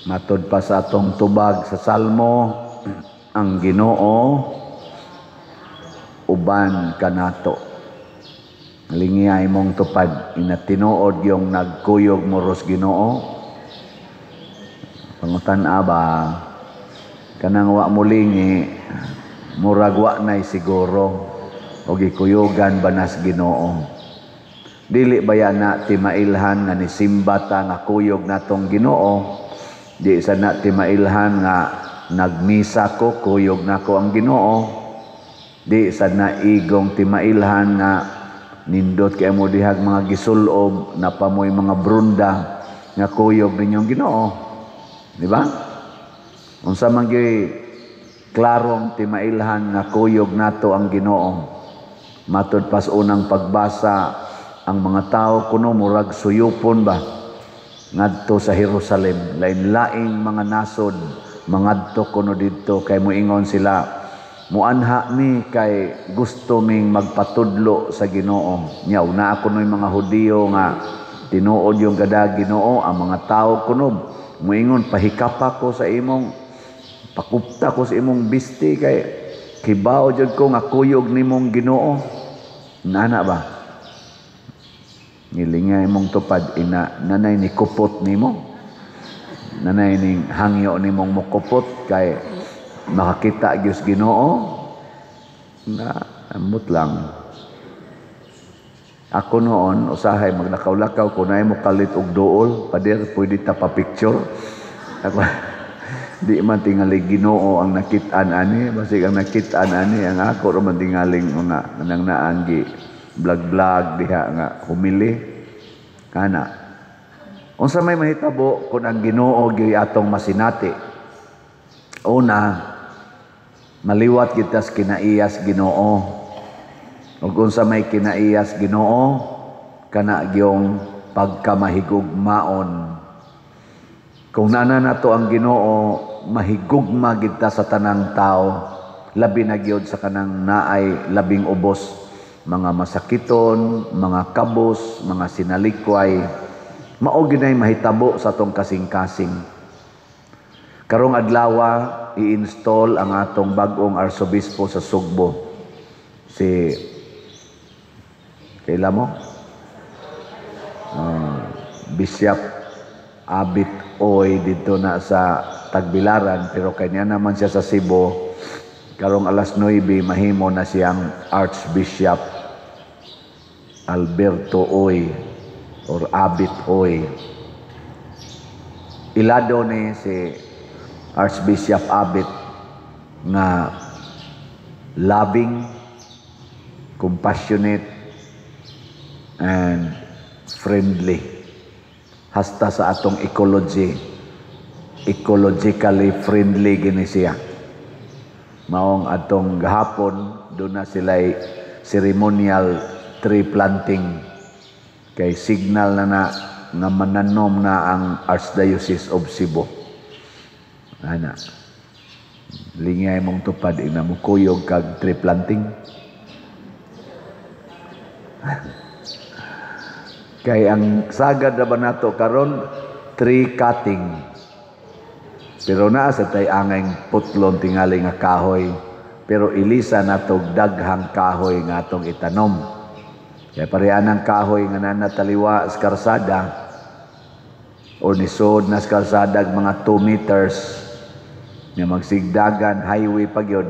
Matod pa sa atong tubag sa Salmo, ang Ginoo uban kanato. Lingiyay mong tupad, ina tinuod yung nagkuyog mo ros Ginoo. Pangutan-a ba, kanang wa mo lingi, murag wa nay siguro o gikuyugan ba nas Ginoo. Dili baya na timailhan nga nisimba ta nga kuyog natong Ginoo? Di sa na timailhan nga nagmisa ko, kuyog nako ang Ginoo? Di sa na igong timailhan nga nindot kay mo dihag mga gisulob na pamoy mga brunda nga kuyog ninyong Ginoo? Di ba? Unsa man gyud klarong timailhan nga kuyog nato ang Ginoo? Matod pas unang pagbasa, ang mga tao kuno murag suyupon ba ngadto sa Jerusalem, lain-laing mga nasod mangadto kuno didto kay moingon sila, "Muanha mi kay gusto ming magpatudlo sa Ginoo." Nya una kuno mga Hudiyo nga tinuod yung gada Ginoo, ang mga tao kuno moingon, "Pahikapa ko sa imong, pakupta ko sa imong bisti kay kibaw jud ko nga kuyog nimong Ginoo." Nana ba? Ngilingay mong tupad, ina nanay ni kupot nimo, nanay ning hangyo nimong mokupot kay makakita gyud Ginoo na amot lang. Ako noon, usahay maglakaw-lakaw ko, naay mo kalit og duol, "Pader, pwede ta pa picture?" Ako, di man tingali Ginoo ang nakit-an ani, basig ang nakit-an ani ang ako ra man tingaling mga nang naanggi vlog-vlog diha nga humili kana. Unsa may mahitabo kung ang Ginoo gyud atong masinati? Una, maliwat kita sa kinaiyas Ginoo. Ug unsa may kinaiyas Ginoo? Kana gyung pagkamahigugmaon. Kung nana nato ang Ginoo, mahigugma kita sa tanang tao, labi na gyud sa kanang naay labing ubos, mga masakiton, mga kabos, mga sinalikway. Mao ginay mahitabo sa atong kasing-kasing. Karong adlawa, i-install ang atong bag-ong arsobispo sa Sugbo. Si kaila mo? Bishop Abit Oy dito na sa Tagbilaran, pero kanya naman siya sa Cebu. Karong alas 9, mahimo na siyang Archbishop Alberto Oy or Abit Oy. Ilado ni si Archbishop Abit nga loving, compassionate, and friendly. Hasta sa atong ecology, ecologically friendly gini siya. Maong atong gahapon, doon na sila ceremonial tree planting kay signal na na nga mananom na ang Archdiocese of Cebu. Ana. Lingay mong tupad, ina mo kuyog kag tree planting. Kay ang sagad na ba nato karon, tree cutting. Pero naa sa tay angay putlon tingali nga kahoy, pero ilisa natog daghang kahoy nga atong itanom. Kay parehan ang kahoy nga nanataliwa sa karsada or nisod na sa karsada mga 2 meters nga magsigdagan highway pa gyud,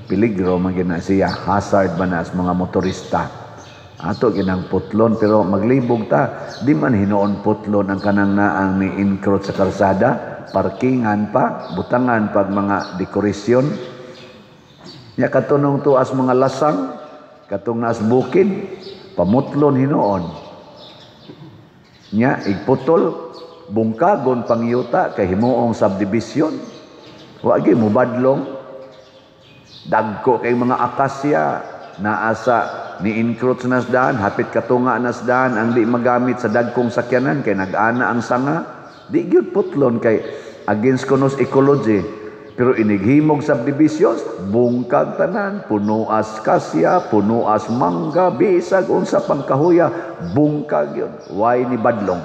peligro man gyud na siya, hazard man na sa mga motorista. Ato ginang putlon, pero maglibog ta, di man hinuon putlon ang kanang naang ni encroach sa karsada, parkingan pa, butangan pag mga dekorasyon. Nya katunong tuas mga lasang, katong naas bukid, pamutlon hinuon. Nya igputol, bungkagon pangyuta kay himuong subdivision. Wa gyud mobadlong. Dagko kay mga akasya naa sa ni encroach na daan, hapit katunga na daan ang di magamit sa dagkong sakyanan kay nag-ana ang sanga. Di gyud putlon kay against kunos ecology. Pero inighimog subdivisions, bungkag tanan, punuas kasya, punuas mangga, bisag unsa pang kahuya, bungkag yun. Why ni badlong?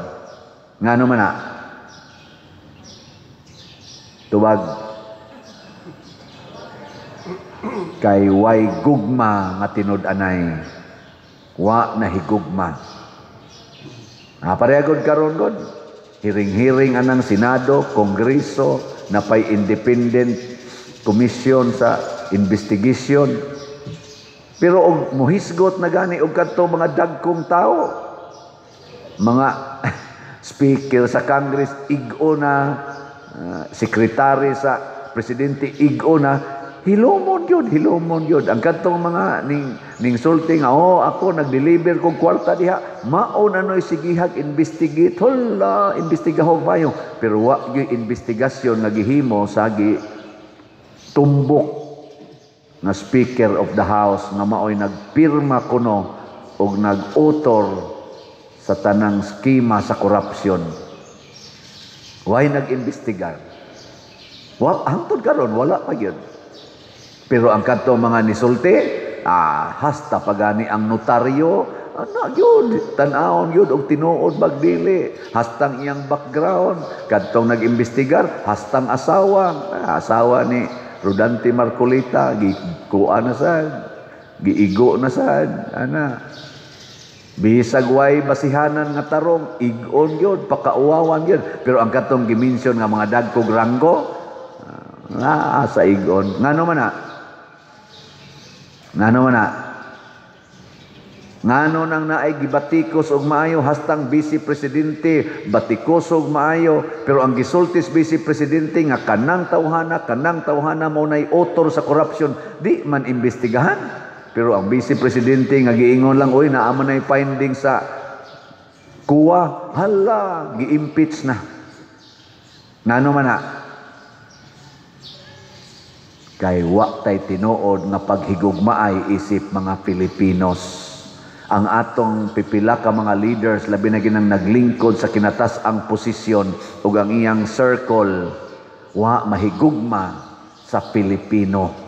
Ngano man na? Tubag. Kay way gugma nga tinud-anay. Wa na higugma. Ah, parehagod karon god. Hiring-hiring anang Senado, Kongreso, napay independent commission sa investigation. Pero og muhisgot na gani og kadto mga dagkong tao, mga speaker sa Congress ig-o na, sekretary sa presidente ig-o na, hilomon yun, hilomon yun. Ang kadtong mga ning sulti nga, oh, ako nag-deliver kog kwarta diha, mao na no'y sigihag investigate, hala, investigahog mayo. Pero wa gyud investigasyon nga gihimo sa gi tumbok nga Speaker of the House nga maoy nagpirma kuno og nag-author sa tanang skema sa korupsyon. Why nag-imbestigar? Wa hangtod karon wala pa gyud. Pero ang kadto mga nisulti, hasta pagani ang notaryo, ana gyud, tan-awon gyud og tinuod bagdili, hastang iyang background, kadtong nag-imbestigar, hastang asawa, asawa ni Rodante Marcoleta, gikuha na sad, giigo na sad, ana. Bisag way basihanan nga tarong, igon gyud, pakauwawan gyud. Pero ang katong gimension nga mga dagkog ranggo, sa igon. Ngano man na? Ngano man na? Ngano nang naay gibatikos og maayo hastang vice presidente batikos og maayo, pero ang gisultis vice presidente nga kanang tawhana mo nay author sa corruption, di man imbestigahan. Pero ang vice presidente nga giingon lang, oy, naa man nay finding sa kuwa, hala, gi-impeach na. Ngano man na? Kay wa tay tinuod nga paghigugmaay isip mga Pilipinos. Ang atong pipila ka mga leaders, labi na ginang naglingkod sa kinatas-ang posisyon ug ang iyang circle, wa mahigugma sa Pilipino.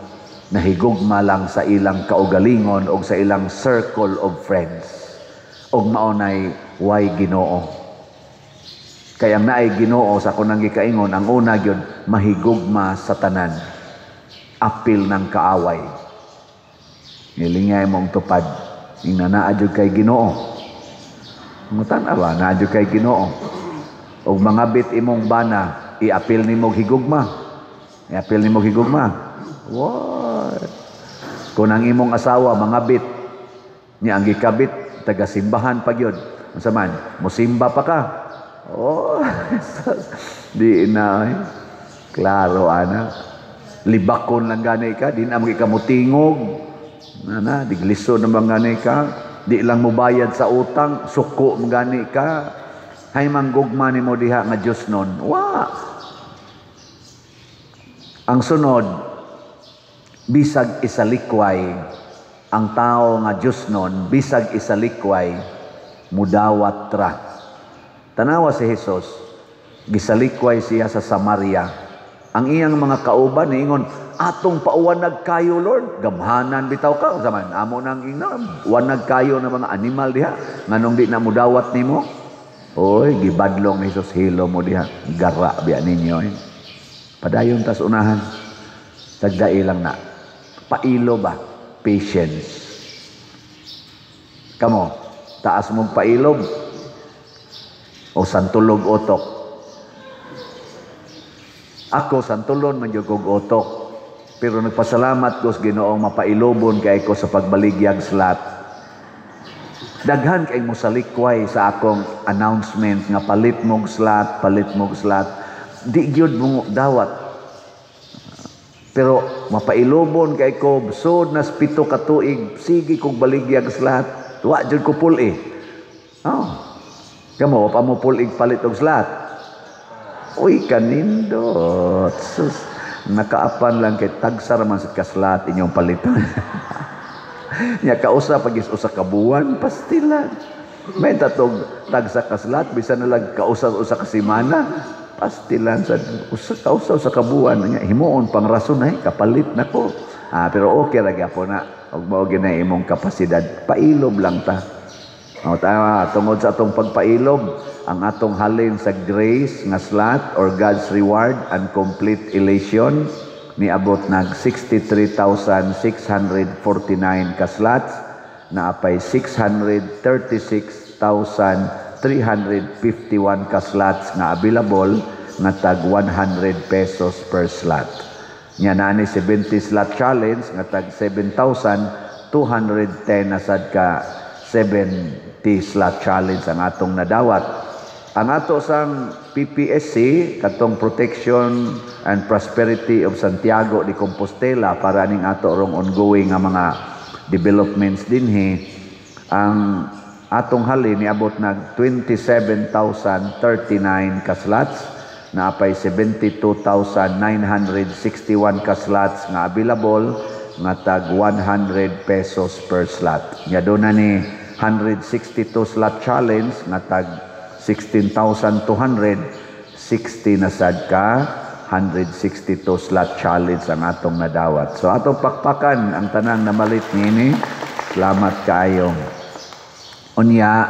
Nahigugma lang sa ilang kaugalingon og sa ilang circle of friends. Og mao nay way Ginoo. Kay ang naay Ginoo sa kunang gikaingon, ang una gyud mahigugma sa tanan. Apil ng kaaway. Nilingay mong tupad. Ingna naa jud kay Ginoo. Mutan ba naa jud kay Ginoo. Og mangabit imong bana, iapil nimo higugma. Iapil nimo higugma. What? Kung ang imong asawa mangabit, niya ang gikabit taga simbahan pa gyud. Unsa man? Musimba pa ka. Oh, di na. Eh. Klaro ana. Libakon lang gani ka, di na magikamutingog. Nana, diglisod na bang gani ka? Di lang mobayad sa utang, suko man gani ka. Hay manggugma nimo diha nga Dios nun. Wa. Ang sunod, bisag isalikway ang tao nga Dios nun, bisag isalikway, mudawat ra. Tanawa si Jesus, gisalikway siya sa Samaria. Ang iyang mga kauban niingon, atong pauwanag kayo, Lord. Gamhanan bitaw ka. Zaman, amo nang ingna, wanag kayo na mga animal diha. Nganong di na mudawat nimo? Oy, gibadlong ni Jesus, hilo mo diha. Gara biya ninyo. Eh. Padayon tas unahan. Tagdai lang na. Pailo ba? Patience. Kamo, taas mong pailob o santulog otok. Ako, santulon man jud kog otok. Pero nagpasalamat ko sa Ginoong mapailobon kay ko sa pagbaligyag slot. Daghan kay mo salikway sa akong announcement nga palit mog slot, palit mog slot. Di gyud mo dawat. Pero mapailobon kay ko sud nas 7 ka tuig sige kog baligyag slot. Wa jud ko pul-i. Oh. Kamo pa mo pul-ig palit og slot. Uy, kanindot. Sus, nakaapan lang kay tagsa man sa kaslat inyong palitan. Nya kausa pag usa ka buwan, pastilan. May tatog tagsa kaslat, bisan na lang kausa usa ka semana, pastilan sa usa kausa usa ka buwan. Nya himuon pang rason ay kapalit nako. Ah, pero okay ra gyapon na. Og mao gyud na imong kapasidad, pailob lang ta. O, tama, tungod sa atong pagpailob, ang atong halin sa grace nga slot or God's reward and complete elation niabot nag 63,649 ka slots, naapay 636,351 ka slots nga available nga tag 100 pesos per slot. Nya naa ni 70 slot challenge nga tag 7,210 na sad ka 70 slot challenge ang atong nadawat. Ang ato sang PPSC, katong Protection and Prosperity of Santiago de Compostela, para ning ato rong ongoing nga mga developments dinhi, ang atong halin niabot nag 27,039 ka slots, naapay 72,961 ka slots nga available nga tag 100 pesos per slot. Nya duna ni 162 slot challenge nga tag 16,260 na sad ka 162 slot challenge ang atong nadawat. So atong pakpakan ang tanang namalit niini. Salamat kaayo. Unya,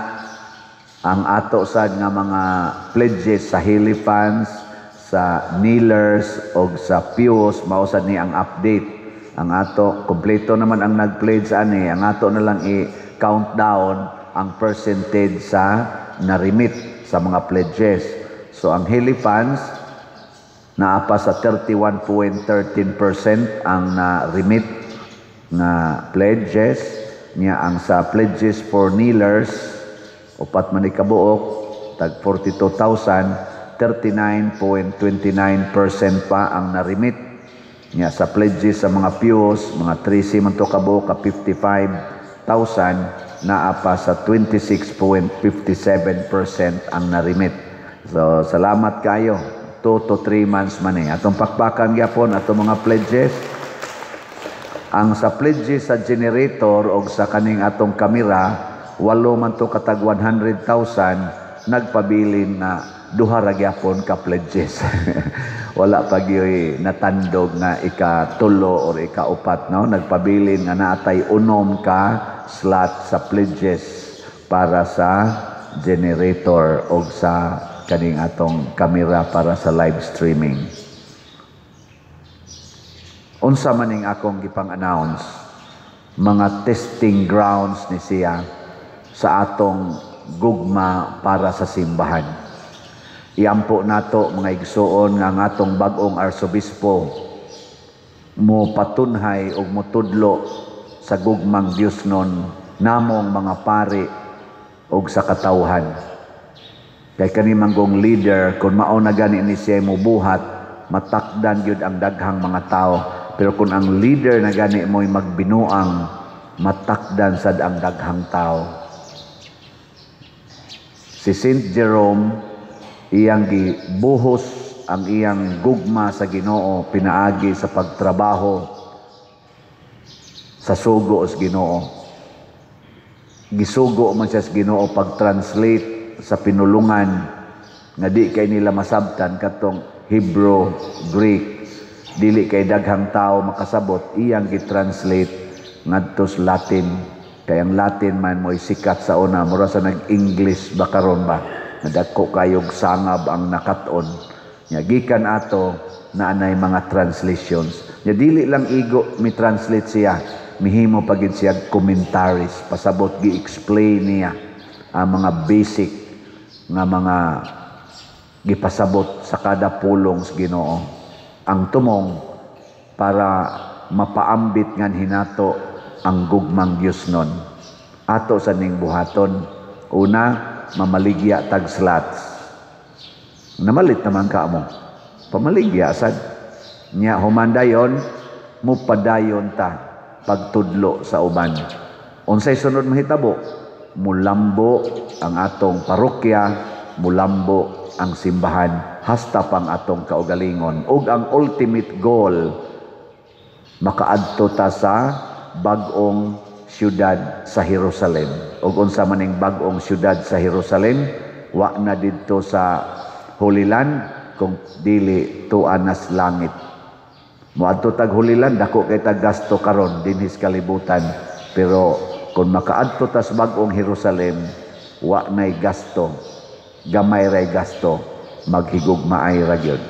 ang ato sad nga mga pledges sa Healy Funds, sa Kneelers og sa Pews, mao sad ni ang update. Ang ato kompleto naman ang nag-pledge ani, ang ato na lang i-count down ang percentage sa na-remit sa mga pledges. So ang Healy Funds, naa pa sa 31.13% ang na-remit nga pledges niya. Ang sa pledges for kneelers, upat man ni kabuok, tag 42,000, 39.29% pa ang na-remit niya. Sa pledges sa mga pews, mga 13 man to kabuok ka 55,000, naa pa sa 26.57% ang na-remit. So salamat kayo. 2 to 3 months man eh. Atong pakpakan gyapon atong mga pledges. Ang sa pledges sa generator og sa kaning atong kamera, walo man to katag 100,000, nagpabilin na duha ra gyapon ka pledges. Wala pa gyoy natandog nga ika-tulo or ika-upat, no? Nagpabilin nga naatay unom ka slot sa pledges para sa generator og sa kaning atong kamera para sa live streaming. Unsa man ning akong gipang-announce, mga testing grounds ni siya sa atong gugma para sa simbahan. Iampo nato, mga igsuon, nga ang atong bag-ong arsobispo mo patunhay ug motudlo sa gugmang Diosnon namong mga pari ug sa katawhan. Kay kani manggong leader, kung mao na gani ni siya mobuhat, matakdan gyud ang daghang mga tao. Pero kung ang leader na gani mo'y magbinuang, matakdan sad ang daghang tao. Si Saint Jerome, iyang gibuhos ang iyang gugma sa Ginoo pinaagi sa pagtrabaho sa sugo sa Ginoo. Gisugo man siya sa Ginoo pag-translate sa pinulungan nga di kay nila masabtan, katong Hebrew, Greek, dili kay daghang tao makasabot, iyang gi-translate ngadto sa Latin. Kay ang Latin man mo'y sikat sa una, mura sa nag-English ba karon ba? Nadagko kayog sangab ang nakat-on. Nya gikan ato naanay mga translations. Nya dili lang igo mi-translate siya, mihimo pa gid siya commentaries, pasabot gi-explain niya ang mga basic nga mga gipasabot sa kada pulong sa Ginoo. Ang tumong para mapaambit ngan hinato ang gugmang Diosnon. Ato sa ning buhaton. Una, mamaligya tag slots. Namalit naman ka mo. Pamaligya sad. Nya humandayon, mupadayon ta pagtudlo sa uban. Unsay sunod mahitabo? Mulambo ang atong parokya, mulambo ang simbahan, hasta pang atong kaugalingon. Ug ang ultimate goal, makaadto ta sa bag-ong syudad sa Jerusalem. Ug unsa man ning bag-ong syudad sa Jerusalem? Wa na didto sa Holy Land, kung dili tuan nas langit. Moadto tag Holy Land, dako kay tag gasto karon dinhi sa kalibutan. Pero kung makaadto tas bag-ong Jerusalem, Wa nay gasto, gamay ray gasto, maghigugmaay ra gyud.